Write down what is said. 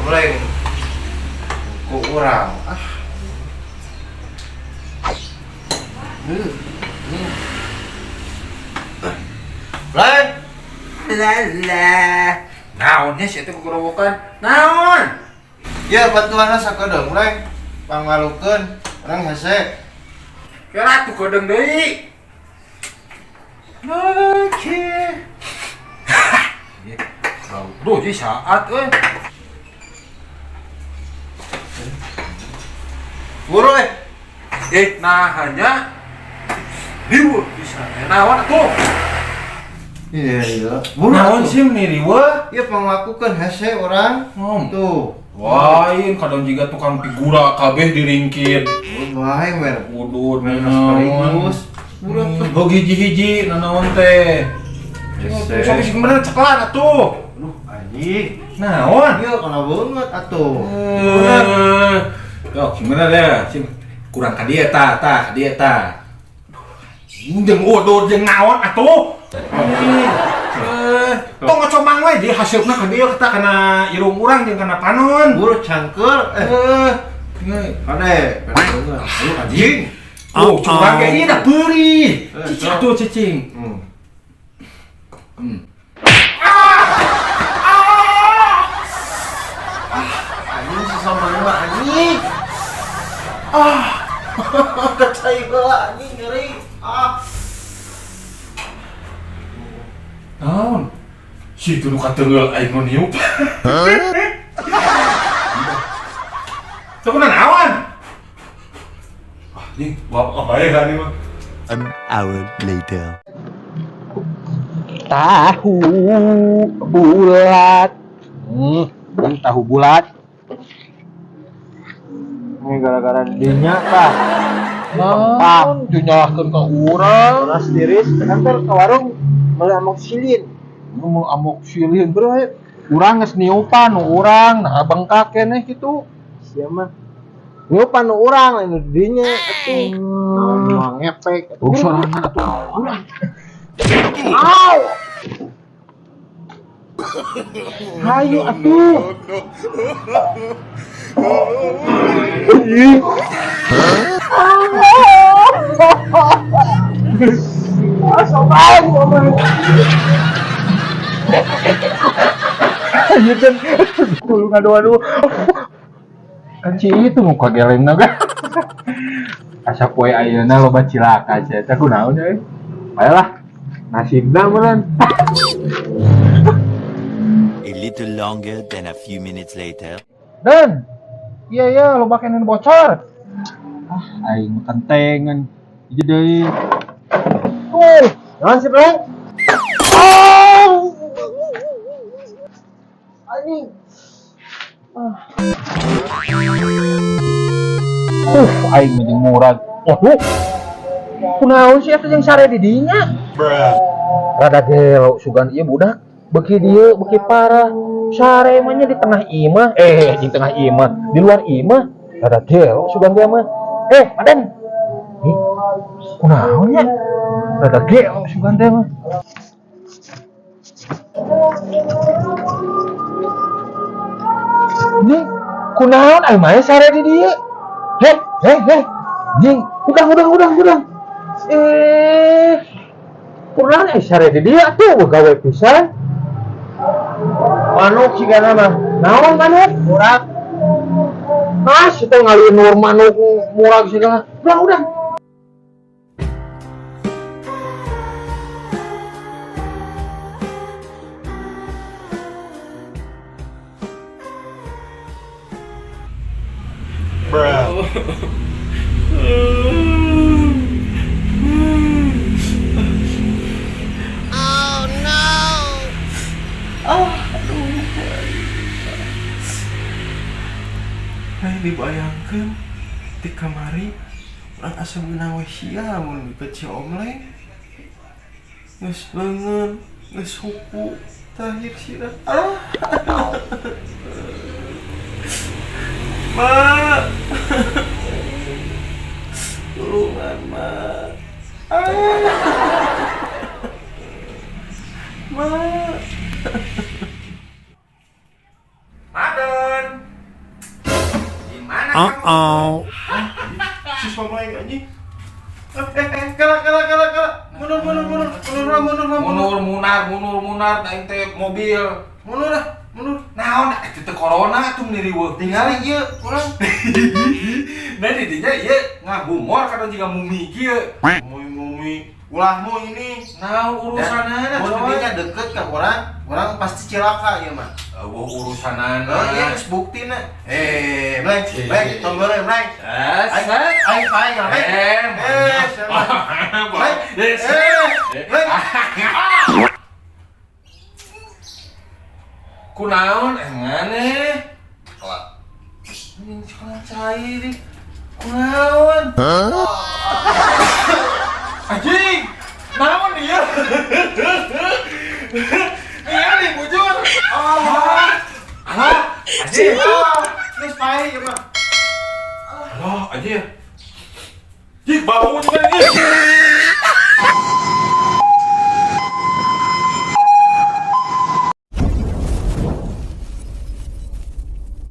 Omleng. Ku urang. Ah. Leng. Lala. Naonnya sih itu kegorowokan? Naon? Ya bantuanna sakedeung, Leng. Pangmalukeun urang hese. Kira tuh kodeng deui. Oke. Duh, jadi saat euy. Buru eh. Nah hanya riweuh bisa. Naon atuh? Iya, iya. Buru. Naon sih nih riweuh? Iya panglakukeun hese urang. Tuh. Lain kadang juga tukang figura kabeh diringkit. Bae mer. Udud sekaligus. Buru tuh hiji-hiji nanaon teh. Sok sing bener ceklan atuh. Aduh, anjing. Naon? Iya kana banget atuh. Yo, gimana deh? Sing kurang ka dieu tah, tah, ka dieu tah. Jeung udud jeung naon atuh? Tong ngocomang we di hasilna ka dieu kita kana irung urang jeung kana panon. Buru cangkeul. Kade, kade banget. Ayo anjing. Oh, curang kayak ini dah beri. Cicing atuh cicing. Anjing si sama mah anjing. Kecai heula anjing nyeri. Ah. Naon? Si itu nu kateunggeul aing nu niup. Teu kunaon awan? Ah, anjing, wah apa ya kan ini mah. An hour later. Tahu bulat. Tahu bulat. Ini gara-gara dinya tah. Naon dinyalahkeun ka urang. Beras tiris, kantor ke warung beli amoxicillin. Mau amoxicillin bro, urang geus niupan nu urang, nah bengkak keneh kitu. Sia mah. Niupan nu urang lain nu dinya atuh. Naon mah ngepek. Oh, sorangan atuh. Urang. Au. Hayu atuh. Ayo kan, tulung aduh aduh. Kan si itu muka geleng naga. Asa poe ayeuna loba cilaka sia eta kunaon euy. Bae lah. Nasibna meureun. A little longer than a few minutes later. Dan, iya iya loba kenen bocor. Ah, aing mah kentengan. Hiji deui. Tuh, naon sih, Bro? Oh! Anjing. Aing mah jeung murag. Waduh. Kunaon sih eta jeung sare di dinya? Rada gelo sugan ieu budak. Beuki dieu beuki parah. Sare mah nya di tengah imah, di tengah imah, di luar imah. Rada gelo sugan dia mah. Madan. Ih, kunaon nya? Rada gelo sugan dia mah. Ini kunaon aing mah sare di dieu? Heh, heh, heh. Jing, udang. Kunaon aing sare di dieu atuh gawe pisan. Manuk sigana mah. Naon manuk? Murag. Mas, itu ngalinur manuk murag segala. Udah. Hai dibayangkeun di kamari urang asa beunang we sia mun dipet si Omleng. Geus leungeun, geus huku, terakhir sirah. Ah. Ma. Tulungan, Ma. Ah. Ma. Madan. Mundur, mundur, mundur, mundur, mundur, mundur. Mundur munar, mundur munar, aing teh mobil. Mundur ah, mundur. Naon eta teh corona tuh meni riweuh. Tinggali ieu urang. Nah, di dinya ieu ngahumor kana jiga mumi kieu. Mumi mumi, ulahmu ini. Naon urusanana Mun coy? dinya deket ka urang, urang pasti cilaka ieu mah. Eueuh urusanana. Oh, iya geus buktina. Eh, Bleng, Bleng, tong goreng, Bleng. Aing Aing aing aing. Eh, Eh, siapa? Bleng. Yes. Eh, Bleng. Kunaon eh maneh? Kalah. Anjing sekolah cair. Kunaon? Anjing! Naon ieu? Ningali bujur. Ah. Alah, anjing. Ah, geus paeh ieu mah. Alah, anjing. Jik bau juga ini.